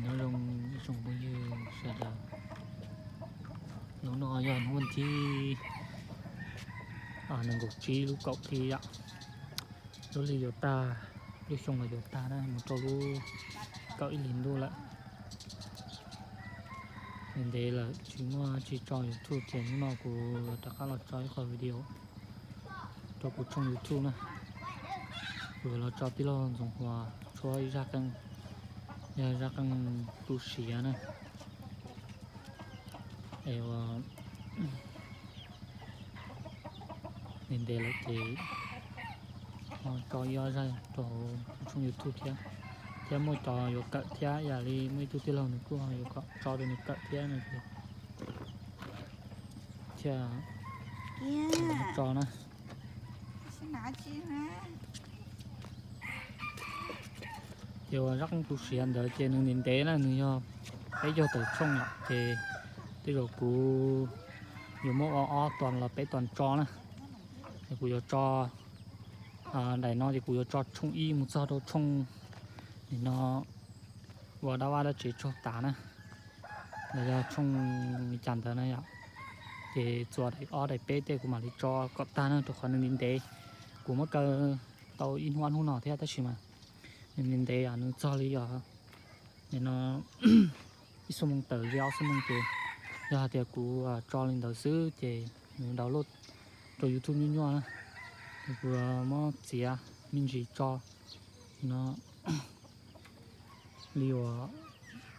Nyob zoo ib tsoom phooj ywg sawv daws, hnub no yog hnub thib nees nkaum tsib lub kaum hli yom. Lub hli yuav tag, lub xyoo los yuav tag na, mus rau lub kaum ib hlis ntuj lawm. Ntev ntev lawm tsis muaj tsis tso YouTube ces hnub no kuv rov qab los tso ib qho video rau kuv tshooj YouTube na. Kuv yuav los tso tij laug Ntxoov Huas tshuab ib zaj qeej, yog zaj qeej tu siav na. Es ua ntev ntev lawm ces ho tso ib ob zaj rau hauv kuv tshooj YouTube thiab, thiab muaj cov yuav kawm thiab, yam li muaj ib tug tij laug nws kuj ho yuav kom tso rau nws kawm thiab no ces thiaj tso na. Ces ua zaj qeej tu siav ntawd ces nws ntev ntev na, nws yog peb caug tawm tshooj yom, ces tej zaum kuv yuav muab ua ob tuas los peb tuas tso na. Es kuv yuav tso daim no ces kuv yuav tso tshooj ib mus txog rau tshooj nim no ua dab vaj dab tsev tsaug tas na, los yog tshooj li cas ntawd na yom. Ces txuas daim ob daim peb tej kuv mam li tso kom tag na, rau qhov nws ntev ntev. Kuv muab kaw tau ib hnub ob hnub no thiab tab sis mas nws ntev ntev yom, nws txog li yog nim no ib xuab moos tawm ze ob xuab moos ces yog hais tias kuv tso li ntawd xwb ces nws download rau YouTube nyuaj nyuaj na. Ces kuv muab txiav me ntsis tso no li uas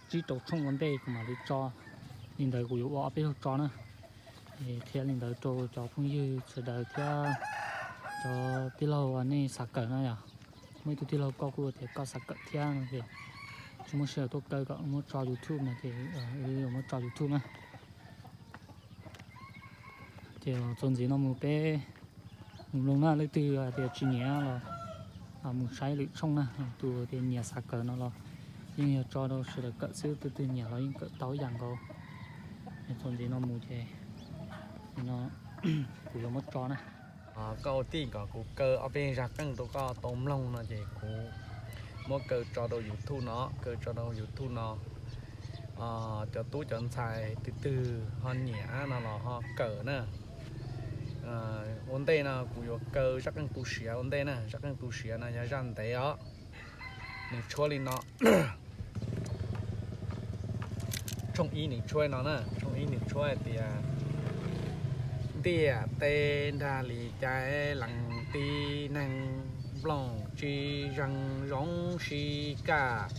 tsib rau tshooj ua ntej kuv mam li tso. Li ntawd kuv yuav ua ob peb zaug tso na. Es qhia li ntawd rau cov phooj ywg sawv daws thiab cov tij laug uas nej xav kawm no yom. Muaj ib tug tij laug koj kuj tias koj xav kawm thiab no ces tsis muaj sij hawm tuaj kaw kom muab tso YouTube no ces muab tso YouTube na. Ces txuas ntxiv no mus peb mus mloog na, leej twg hais tias tsis nyiam los mus saib lwm tshooj na, tus tias nyiam xav kawm no los yeej yog tso rau sawv daws kawm xwb, tus twg nyiam los yeej kawm tau ib yam nkaus. Txuas ntxiv no mus ces no kuv yuav muab tso na. Koj ua tij kom kuv kaw ob peb zaj qeej rau koj tau mloog no ces kuv muab kaw tso rau YouTube no, kaw tso rau YouTube no. Cov tub cov ntxhais twg twg ho nyiam no los ho kawm na. Ua ntej no kuv yuav kaw zaj qeej tu siav ua ntej na, zaj qeej tu siav no yog zaj ntev os. Nws tshuab li no. Tshooj ib nws tshuab no na, tshooj ib nws tshuab hais tias ntiaj teb nrag li caiv lees tib neeg, nplooj tsis zeeg zoov sib kaj.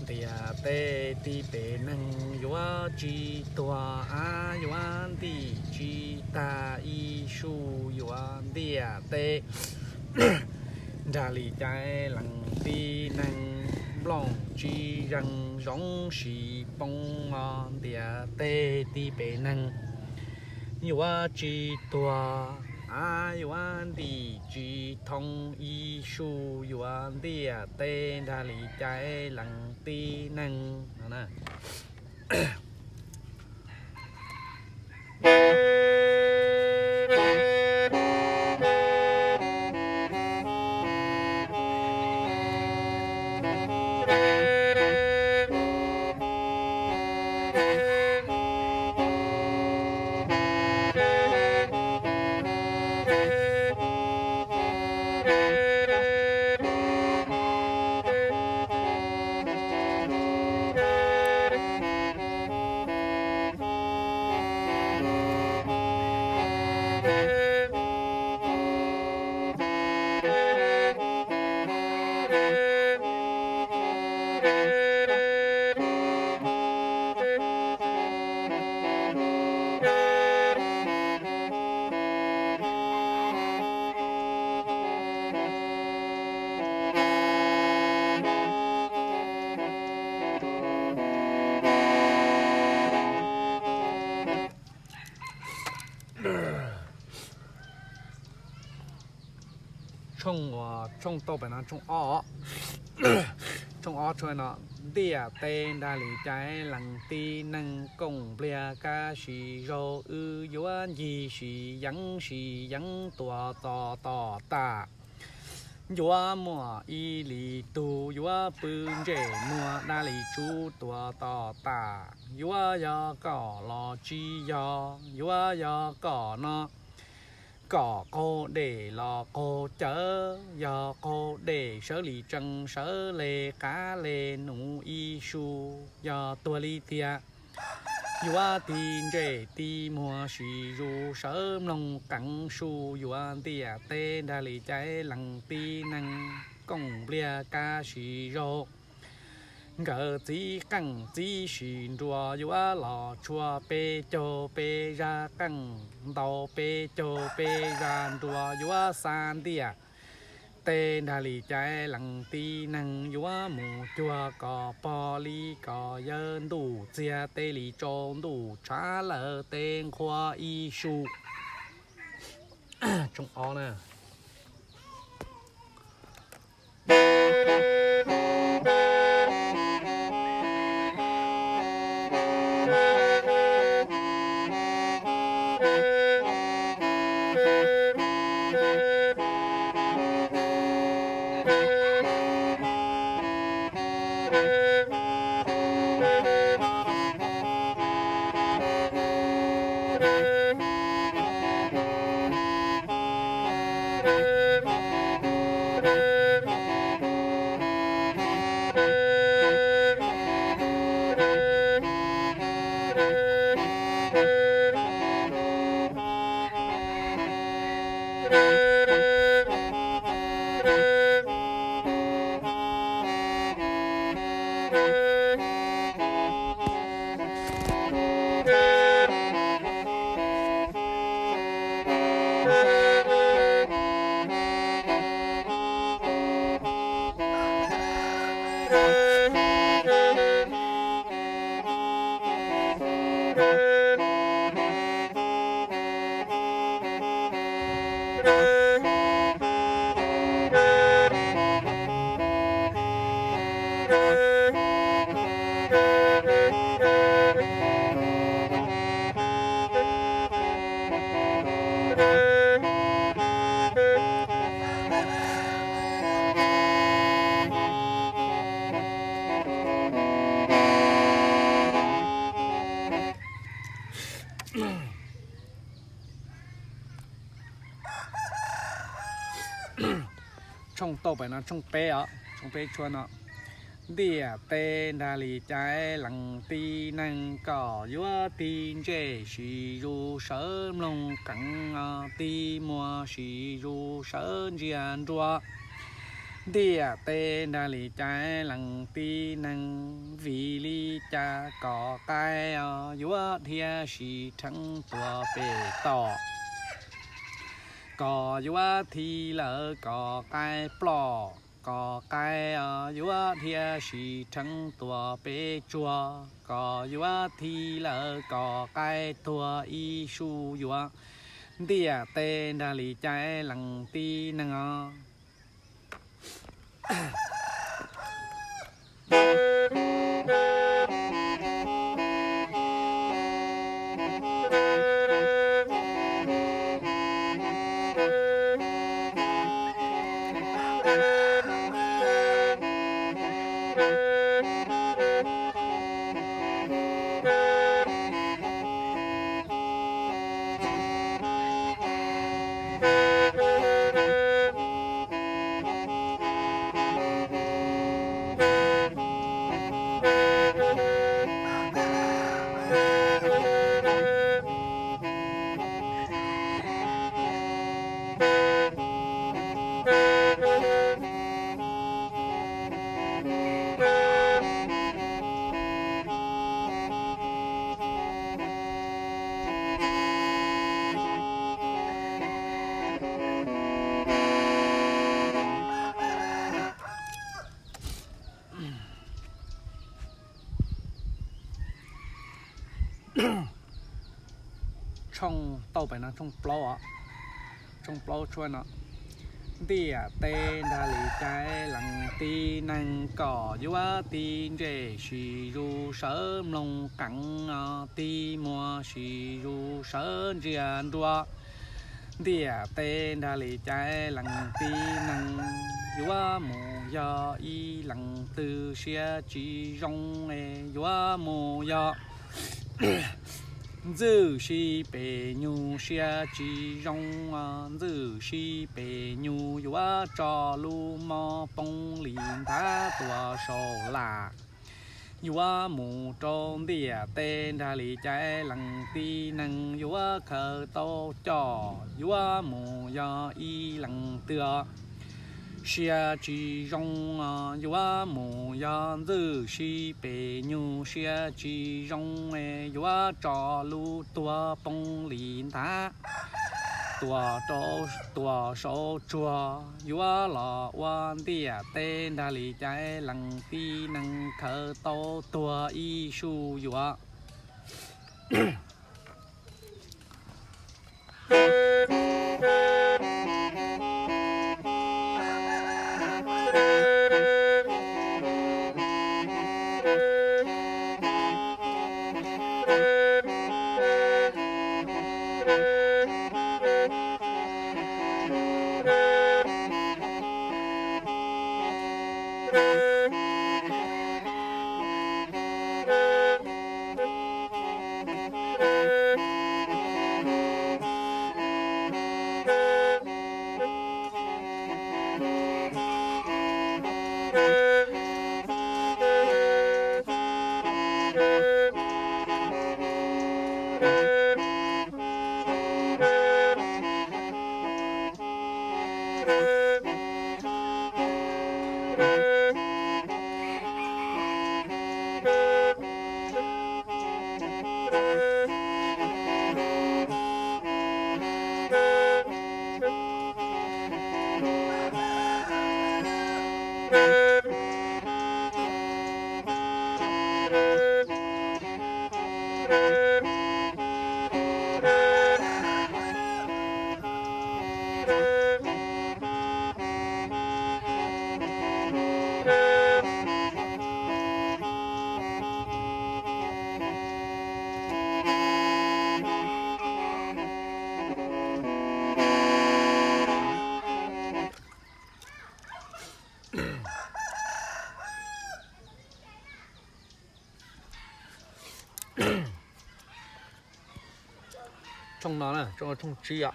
Ntiaj teb tib peb neeg yuav tsis tuag, av yuav ntim tsis tag, ib suj yuav ntiaj teb. Nrag li caiv lees tib neeg, nplooj tsis zeeg zoov sib poob os. Ntiaj teb tib peb neeg yuav tsis tuag, av yuav ntim tsis thoob, ib suj yuav ntiaj teb. Nrag li caiv lees tib neeg no na. Tshooj uas tshooj tau pem no tshooj ob. Tshooj ob tshuab no, ntiaj teb nrag li caiv lees tib neeg, kooj npliag kab sis zaug, wb yuav ncig sis yeev sis yeev tuaj txog tom tag. Yuav muaj ib li tug yuav pw ntsej muag dab li tsub tua tom tam, yuav yog koj los tsis yog, yuav yog koj no. Koj qaug dej los qaug cawv, yog qaug dej sawv li tsees sawv le qav le nuv ib su, yog tuag li tiag. Yuav tig ntsej tig muag sis zus sawv mloog qeev su, yuav ntiaj teb nrag li caiv leej tib neeg, kooj npliag kav sis zaug. Nkawd txiv qeej txiv sis nruas yuav los tshuab peb caug peb zaj qeej, ntau peb caug peb zaj nruas yuav xa ntiaj teb nrag li caiv leej tib neeg, yuav mus cuag kom pog li kom yawg ntuj txiag teb li rau ntuj tshav lawm teb nqhuav ib su. Tshooj tau pem no tshooj peb os, tshooj peb tshuab no. Ntiaj teb nrag li caiv leej tib neeg, koj yuav tig ntsej sis zus sawv mloog qeev, tig muag sis zus sawv ntsia nruas. Ntiaj teb nrag li caiv leej tib neeg, vim li cas koj qaib yuav dhia sis rheev tuaj pem toj? Koj yuav thi lawm koj qaib ploj, koj qaib yuav dhia sis rheev tuaj pem tsuag, koj yuav thi lawm koj qaib tuag ib su yuav. Ntiaj teb nrag li caiv leej tib neeg os. Tshooj tau pem no tshooj plaub, tshooj plaub tshuab no. Ntiaj teb nrag li caiv leej tib neeg, koj yuav tig ntsej sis zus sawv mloog qeev, tig muag sis zus sawv ntsia nruas. ntiaj teb nrag li caiv leej tib neeg, yuav mus yog ib leej twg siab tsis zoo, yuav mus yog ntxwj sib pes nyug siab tsis zoo, ntxwj sib pes nyug yuav tso lub mob poob li nthav tuaj saud lawm. Yuav mus rau ntiaj teb nrag li caiv leej tib neeg, yuav khaws tau coj yuav mus yog ib leej twg siab tsis zoo, yuav mus yog ntxwj sib pes nyug siab tsis zoo, yuav tso lub tuag poob li nthav tuaj saud tsuag, yuav los ua ntiaj teb nrag li caiv leej tib neeg, khaws tau tuag ib su yuav. Tshooj no, tshooj tsib,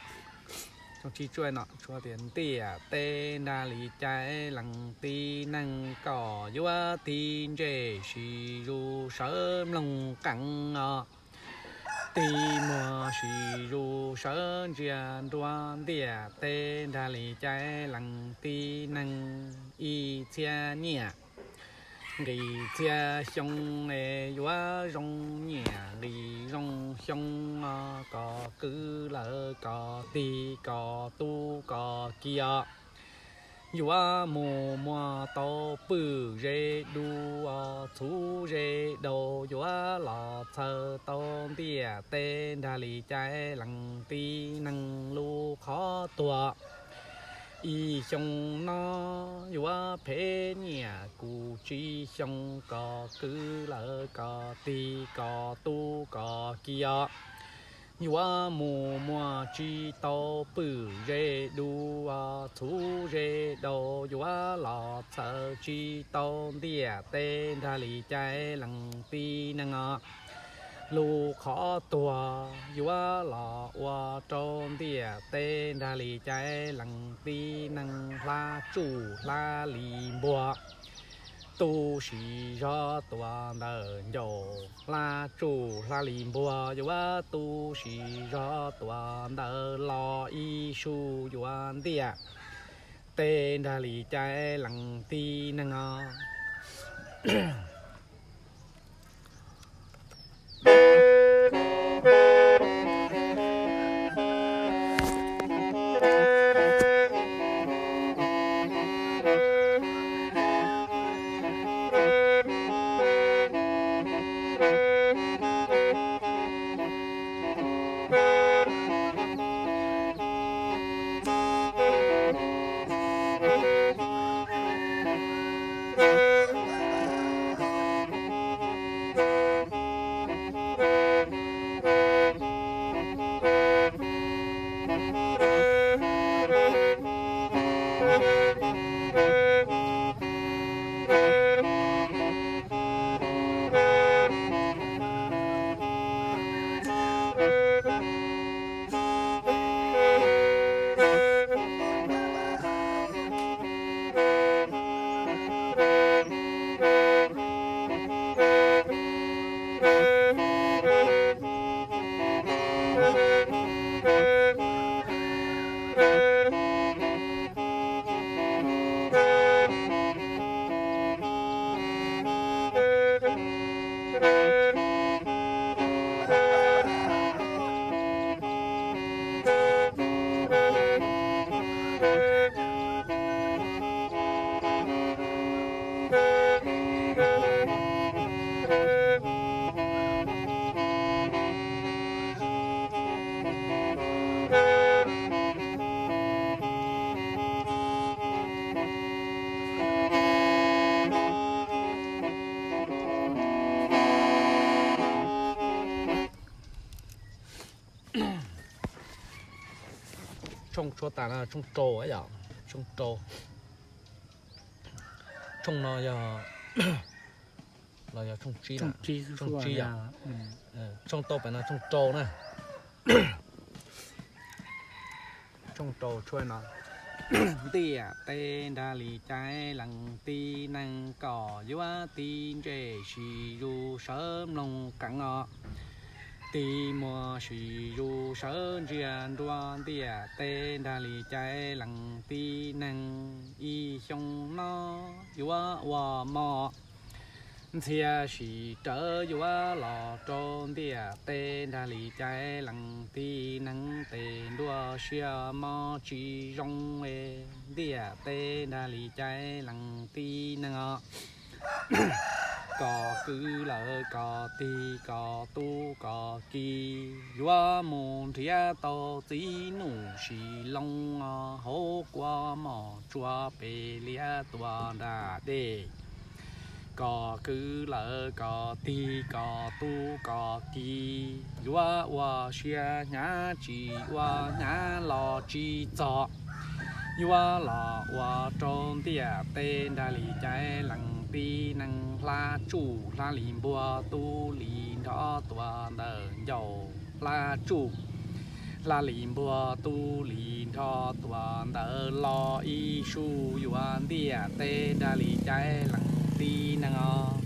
tshooj tsib tsuaj no tshuav tias ntiaj teb nrag li caiv leej tib neeg, koj yuav tig ntsej sis zus sawv mloog qees os, tig muag sis zus sawv ntsia nruab ntiaj teb nrag li caiv leej tib neeg, ib txhiab niaj nqis txhiab xyoo es yuav zoo niaj nqis zoo xyoo os, koj kwv lawm koj tig koj tub koj kiv os. Yuav mus muaj tau pwj ze du os, txhuv ze dau yuav los txhawb tau ntiaj teb nrag li caiv leej tib neeg lub qhov tuag. Ib xyoo no yuav phem niaj kuj tsib xyoo, koj kwv lawm koj tig koj tub koj kiv os. Yuav mus muaj tsis tau pwj ze du os, txhuv ze dau yuav los txhawb tsis tau ntiaj teb nrag li caiv leej tib neeg os. Lub qhov tuag yuav los ua rau ntiaj teb nrag li caiv leej tib neeg, hlab tsuj hlab li npuag, tub sis zog tuaj ntawm ncauj, hlab tsuj hlab li npuag yuav tub sis zog tuaj ntawm los ib su yuav ntiaj teb nrag li caiv leej tib neeg os. Tshooj tshuab tas no tshooj rau yom, tshooj rau. Tshooj no yog, los yog tshooj tsib, tshooj tsib yom. Tshooj tau pem no tshooj rau na. Tshooj rau tshuab no. Ntiaj teb nrag li caiv leej tib neeg, kom yuav tig ntsej sim zus sawv mloog qeev os. Tig muag sim zus sawv ntsia nruab, ntiaj teb nrag li caiv leej tib neeg, ib xyoo no yuav ua mov. Ntxhiab sim rawv yuav los rau, ntiaj teb nrag li caiv leej tib neeg, tes nruab siab mob tsis zoo, ntiaj teb nrag li caiv leej tib neeg os. Kom kwv lawm kom tig kom tu kom ki, yuav mus nrhiav tau txiv nus sis loo os, hauv kua mom tsuas pem liab tuaj nram dej. Kom kwv lawm kom tig kom tu kom ki, yuav ua siab hnyav tsis ua hnyav los tsis txog. Yuav los ua rau ntiaj teb nrag li caiv leej tib neeg, hla tsuj hla li npua tu li nrho tuaj ntawm ncauj, hla tsuj hla li npua tu li nrho tuaj ntawm los ib su, yuav ntiaj teb nrag li caiv leej tib neeg os.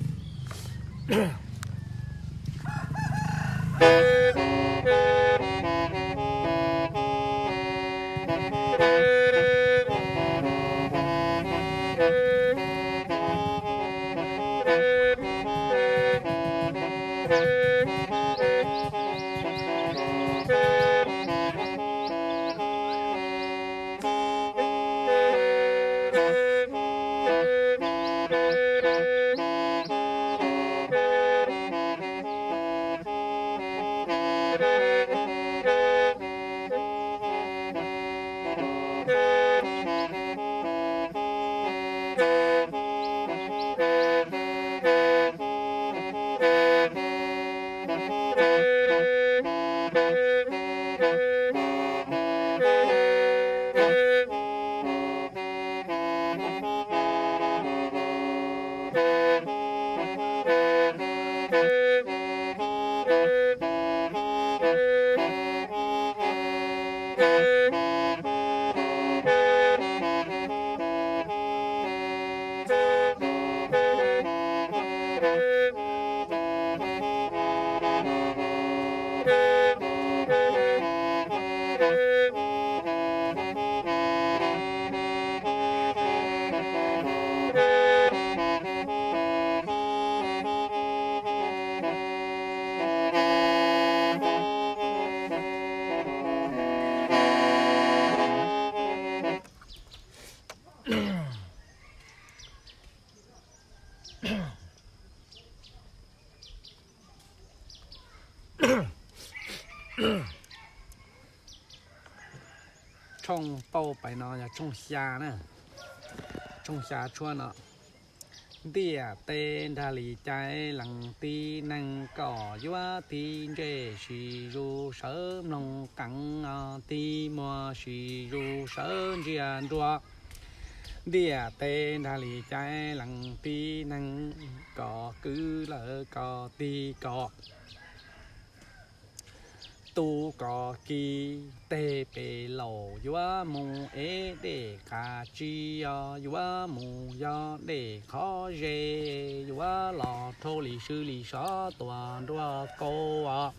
Tshooj tau pais no yog tshooj xya na, tshooj xya tshuab no. Ntiaj teb nrag li caiv leej tib neeg, kom yuav tig ntsej sim zus sawv mloog qeev os, tig muag sim zus sawv ntsia nruab. Ntiaj teb nrag li caiv leej tib neeg, kom kwv lawm kom tig kom tu kom ki, teg pem laus yuav mus ev dej qab tsib os, yuav mus yog dej qhov ze, yuav los rhau li swb li sov tuaj nruab kaub os.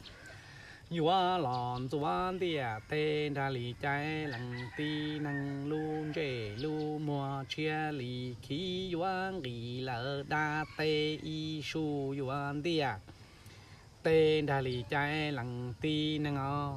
Yuav los ntxuav ntiaj teb nrag li caiv leej tib neeg, lub ntsej lub muag tshiab li khiv yuav nqis lawm dab teb ib su, yuav ntiaj teb nrag li caiv leej tib neeg os.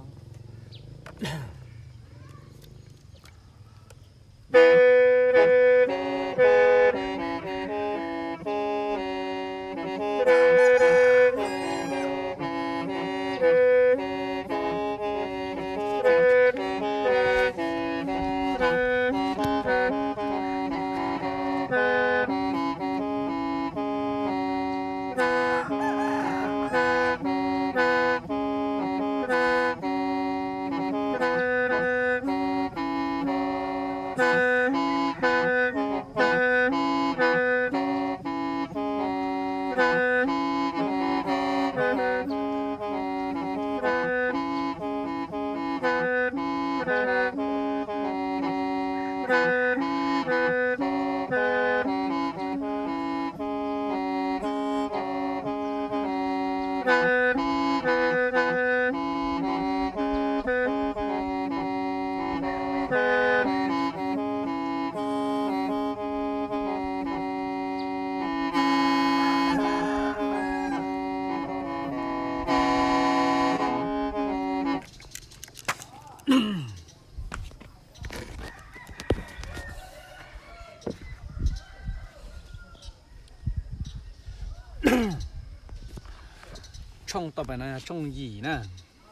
Tshooj tau pem no yog tshooj yim na,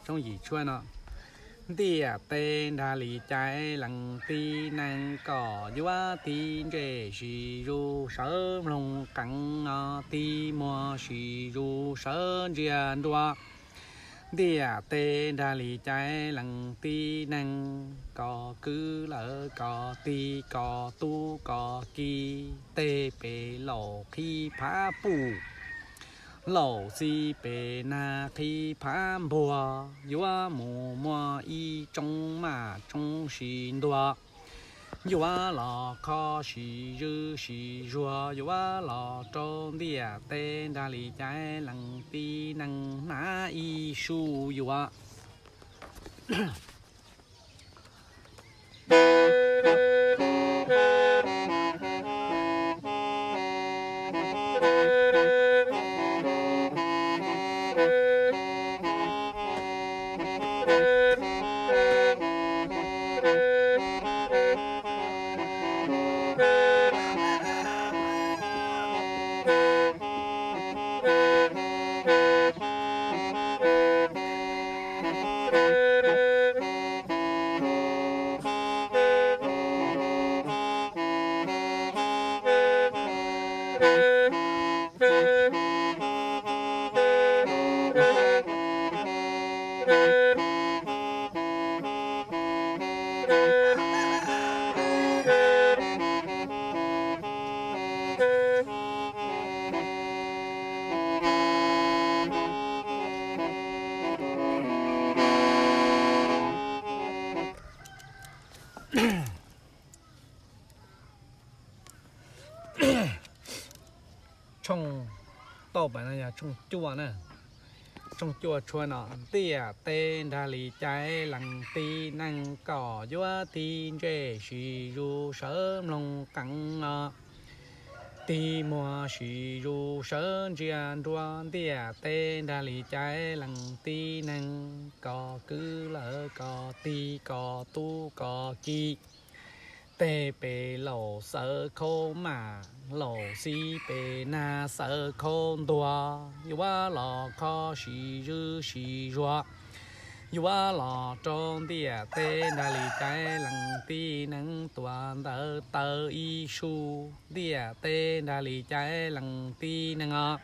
tshooj yim tshuab no. Ntiaj teb nrag li caiv lees tib neeg kom yuav tib ntsej sis zus sawv mloog qees os, tib muag sis zus sawv ntsia nruas. Ntiaj teb nrag li caiv lees tib neeg kom kwv lawv kom tig kom tub kom ki, tej pem laus qhib phav pum, laus xib pem nag qhib phav npuag, yuav mus muaj ib tsoob maj tsoob sis ntuag, yuav los kho sis zwj sis zuag, yuav los rau ntiaj teb nrag li caiv lees tib neeg hnav ib su yuav. Tshooj tau pem no yog tshooj cuaj na. Tshooj cuaj tshuab no. Ntiaj teb nrag li caiv lees tib neeg kom yuav tib ntsej sis zus sawv mloog qees os, tib muag sis zus sawv ntsia nruas. Ntiaj teb nrag li caiv lees tib neeg kom kwv lawv kom tig kom tub kom ki, tej pem laus xawv khaub maj, laus xib pem nag xawv khaub ntuag, yuav los kho sis zwj sis zuag, yuav los rau ntiaj teb nrag li caiv lees tib neeg tuam ntawv taw ib su. Ntiaj teb nrag li caiv lees tib neeg os,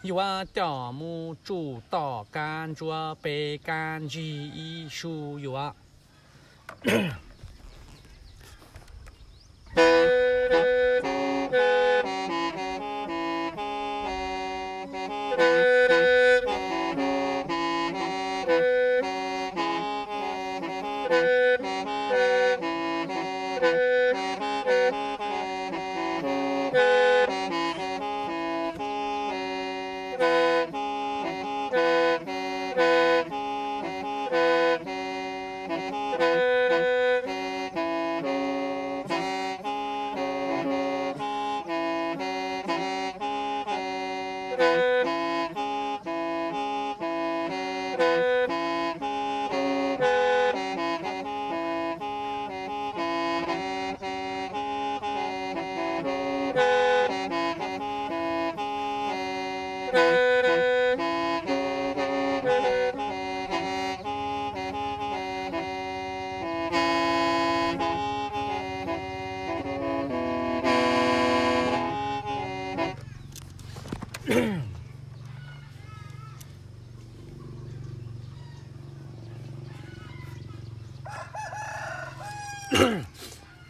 yuav coj mus tsuj tom kab ntsuab pem kab ntsig ib su yuav.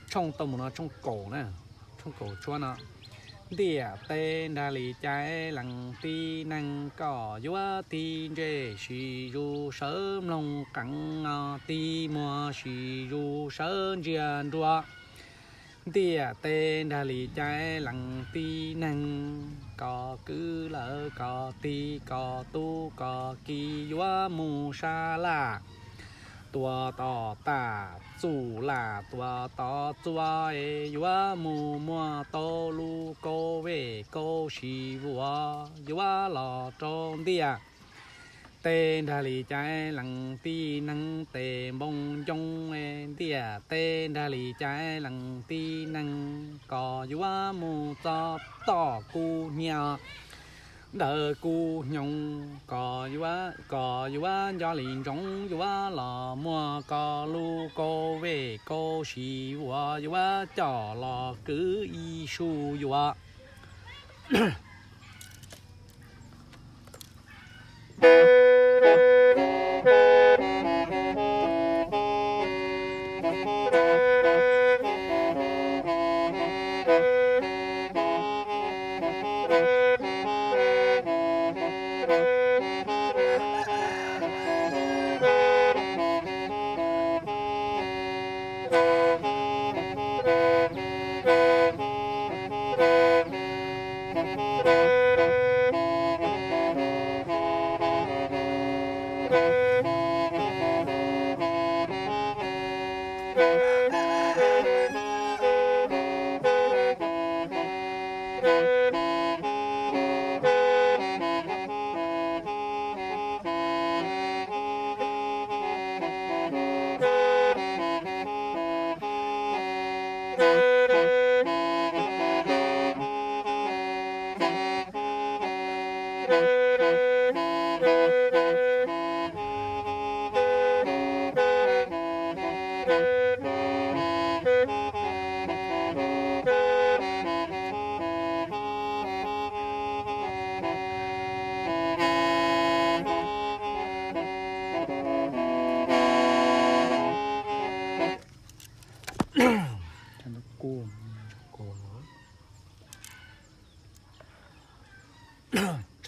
Tshooj tau mus no tshooj kaum na, tshooj kaum tshuab no. Ntiaj teb nrag li caiv lees tib neeg kom yuav tib ntsej sis zus sawv mloog qees os, tib muag sis zus sawv ntsia nruas. Ntiaj teb nrag li caiv lees tib neeg koj kwv lawv koj tij koj tub koj ki yuav mus sab laj, tua tom taj txuj laj tua tom txua es yuav mus muag tau lub kaub vej kaub si vuas yuav los rau ntiaj teb nrag li caiv leej tib neeg tes npoo ncoo ntiaj teb nrag li caiv leej tib neeg koj yuav mus txog toj kub hnyiab ntawm kub hnyoo koj yuav nco li ntsoov yuav los muag koj lub kaub vej kaub si vuas yuav coj los kwv ib su yuav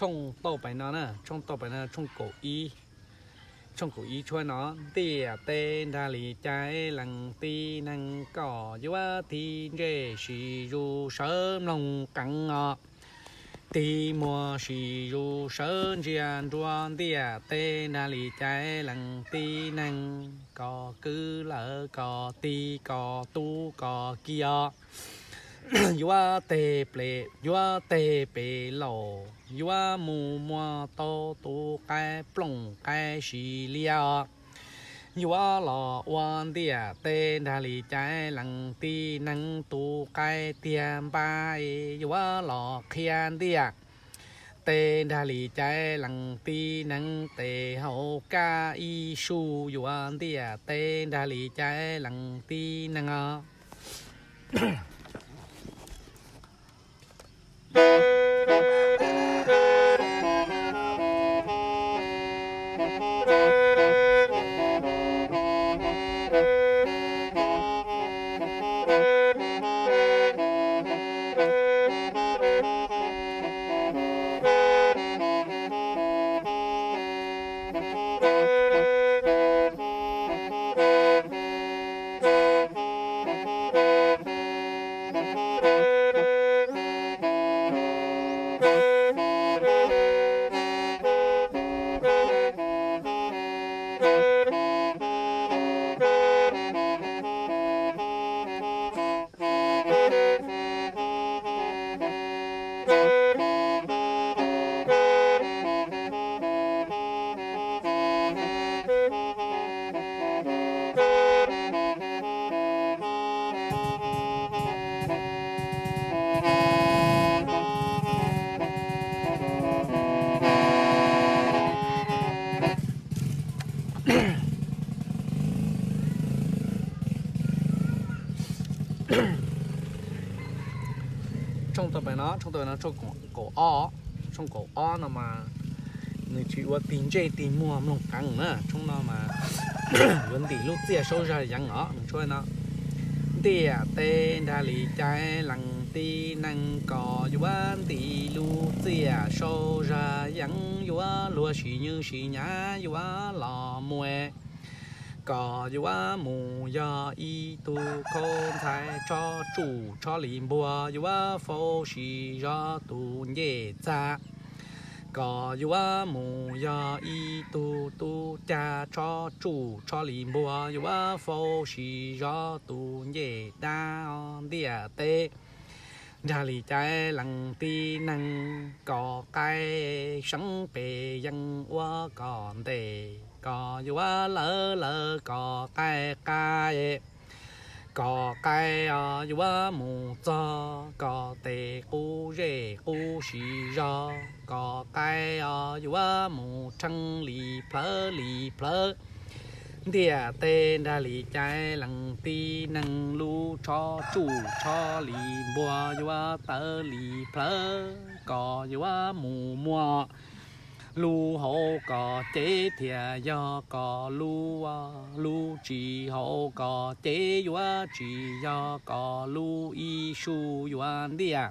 Tshooj tau pais no na, tshooj tau pais no tshooj kaum ib, tshooj kaum ib tshuab no. Ntiaj teb nrag li caiv leej tib neeg koj yuav tig ntsej sim zus sawv mloog qeev os. Tig muag sim zus sawv ntsia nruab ntiaj teb nrag li caiv leej tib neeg koj kwv lawv koj tij koj tub koj ki os. Yuav teg pem, yuav teg pem laus, yuav mus muag tau tus qaib plooj qaib si liab os. Yuav los ua ntiaj teb nrag li caiv leej tib neeg tus qaib tiag npab es yuav los qhia ntiaj teb nrag li caiv leej tib neeg tes hauv kab ib su yuav ntiaj teb nrag li caiv leej tib neeg os. Tshooj tau pem no, tshooj tau pem no, tshooj kaum ob, tshooj kaum ob no mas nws tsis ua tig ntsej tig muag mloog qeev na, tshooj no mas yuav ntim lub txiaj saub zaj yeev os, nws tshooj no. Ntiaj teb nrag li caiv leej tib neeg koj yuav ntim lub txiaj saub zaj yeev, yuav luag sim nywj sim nyav yuav los mus Koj yuav mus yog ib tug khaub ntxhais tshob tsuj tshob li npua, yuav faus sis zog tus ncej txag. Koj yuav mus yog ib tug tub cag tshob tsuj tshob li npua, yuav faus sis zog tus ncej dab. Ntiaj teb nrag li caiv leej tib neeg, koj qaib seeb pes yeej ua koj ntes. Koj yuav lawv lawv koj qaib qab, koj qaib yuav mus txog koj tes qub zej qub sis zog. Koj qaib yuav mus rheeb li plhawv li plhawv. Ntiaj teb nrag li caiv leej tib neeg, lub tshob tsuj tshob li npua yuav tawv li plhawv. Koj yuav mus muaj lub hauv koj cev thiaj yog koj lub, lub tsis hauv koj cev yuav tsis yog koj lub. Ib sub yuav ntiaj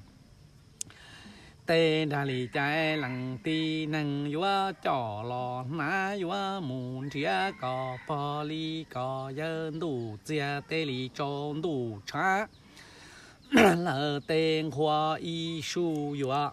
teb nrag li caiv leej tib neeg, yuav coj los hnav yuav mus nrhiav koj pog li koj yawg, ntuj txiag teb li tsaus ntuj tshav. Lawv tej nqhuav ib sub yuav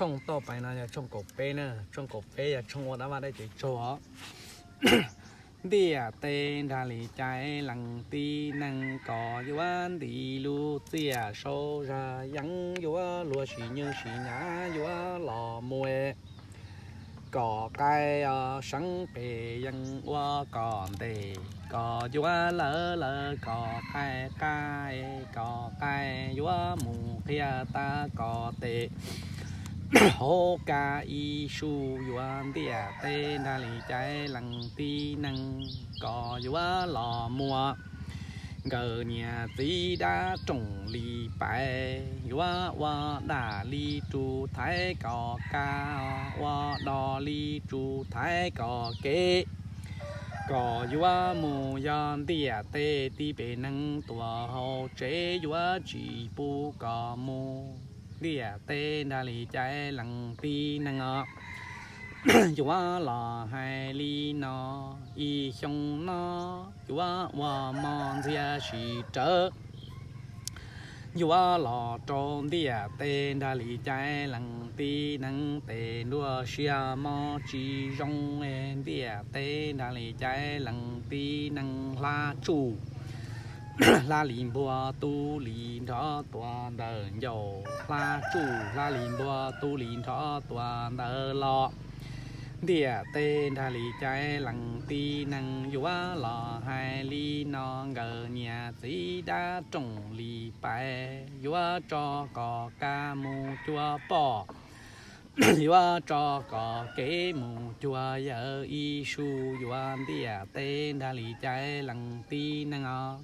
Tshooj toj pais no yog tshooj kaum peb na, tshooj kaum peb yog tshooj ua dab vaj dab tsev tsaug os. Ntiaj teb nrag li caiv leej tib neeg, koj yuav nti lub txiaj saum zaj yeeb, yuav luag sim nywj sim nyav yuav los mus. Koj qaib seeb pes yeej ua koj ntes, koj yuav lawv lawv koj qaib qab, koj qaib yuav mus qhia tag koj tes hauv kab ib sub yuav. Ntiaj teb nrag li caiv leej tib neeg, koj yuav los muaj nkawd niam txiv dab roog li pais, yuav ua daj li rus thaiv koj kab, ua do li rus thaiv koj kev. Koj yuav mus yog ntiaj teb tib pes neeg, tuaj hauv tsev yuav tsis pub koj mus. Ntiaj teb nrag li caiv leej tib neeg os, yuav los hais li no, ib xyoo no yuav ua mov ntxias sim rawv, yuav los rau ntiaj teb nrag li caiv leej tib neeg, tes nruab siab mov tsis zoo. Ntiaj teb nrag li caiv leej tib neeg, hla tsuj Hlab li npua tub li nrov tua ntawm ncauj, hlab tsuj hlab li npua tub li nrov tua ntawm los. Ntiaj teb nrag li caiv leej tib neeg yuav los hais li no, nkawd niam txiv dab roog li pais, yuav tso kom kab mus cuag poj, yuav tso kom kev mus cuag yawm, ib sub yuav ntiaj teb nrag li caiv leej tib neeg os.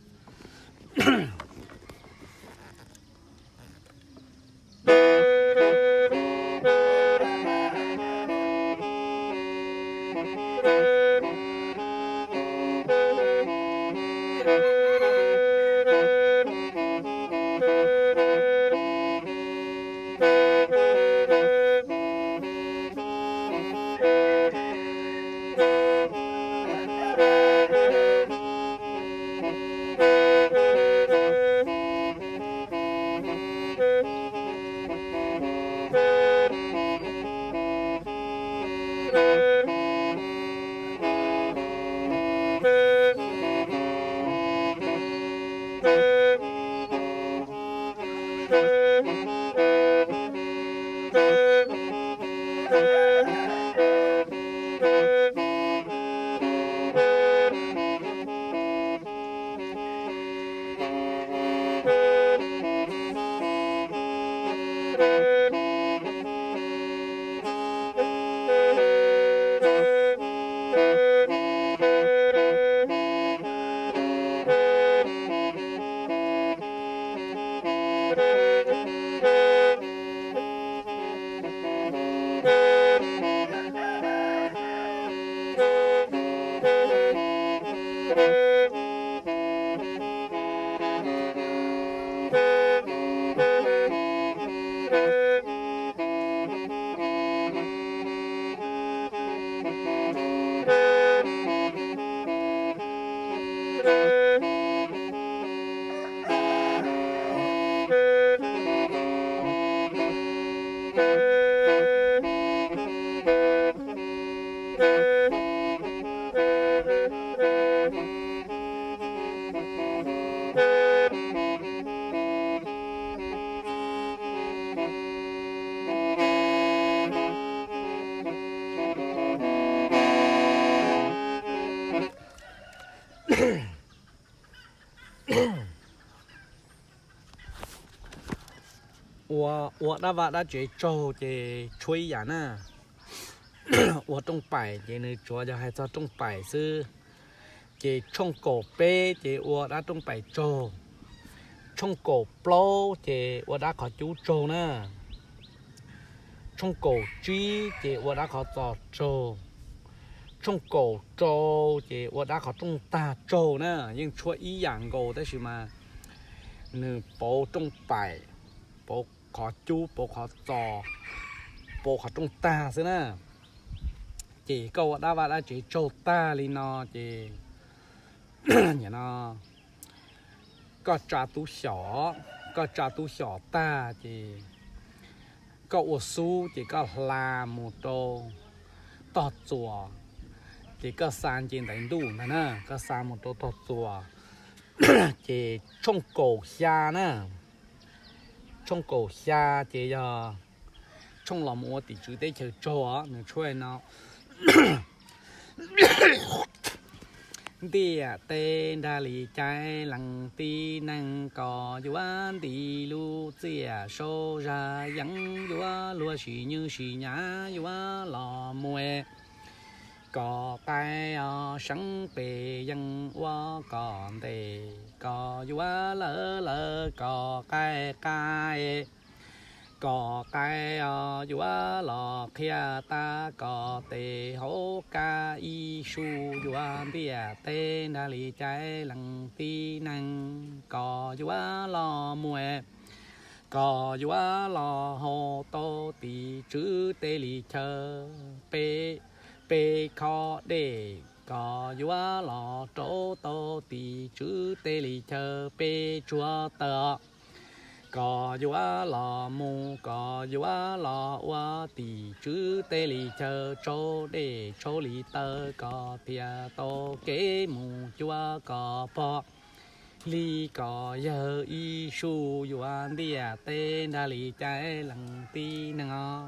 Ua, ua dab vaj dab tsev tsaug ces tshuav ib yam na. Ua rooj paim ces nws tsuas yog hais txog rooj paim xwb. Ces tshooj kaum peb ces ua dab rooj paim tsaug. Tshooj kaum plaub ces ua dab qhov cub tsaug na. Tshooj kaum tsib ces ua dab qhov txos tsaug. Tshooj kaum rau ces ua dab qhov rooj tag tsaug na. Yeej tshuav ib yam nkaus tab sis mas nws pauv rooj paim, pauv qhov cub, pauv qhov txos, pauv qhov rooj tag xwb na. Ces koj ua dab vaj dab tsev tsaug tag li no ces, no, koj tsa tub xyom, koj tsa tub xyom tag ces koj ua xub ces koj hla mus rau tog txuas, ces koj xa nce ntais ntuj ntag na, koj xa mus rau tog txuas. Ces tshooj kaum xya na, tshooj kaum xya ces yog tshooj los mus ua tim tswv teb chaws tsaug os, nws tshuav no. Ntiaj teb nrag li caiv leej tib neeg, koj yuav nti lub txiaj saub zaj yeeb, yuav luag sim nywj sim nyav yuav los mus es, koj qaib os seev pes yeej ua koj ntes, koj yuav lawv lawv koj qaib qab es, koj qaib os yuav los qhia tag koj tes hauv kab, ib sub yuav ntiaj teb nrag li caiv leej tib neeg, koj yuav los mus es, koj yuav los haus tau tim tswv teb li chaw peb, peb khob dej, koj yuav los rauv tau tim tswv teb li chaw peb tsuag taw. Koj yuav los mus, koj yuav los ua tim tswv teb li chaw tsau dej tsau li taw, koj thiaj tau kev mus cuag koj pog. Li ko yawg ib su yuav ntiaj teb nrag li caij leej tib neeg os.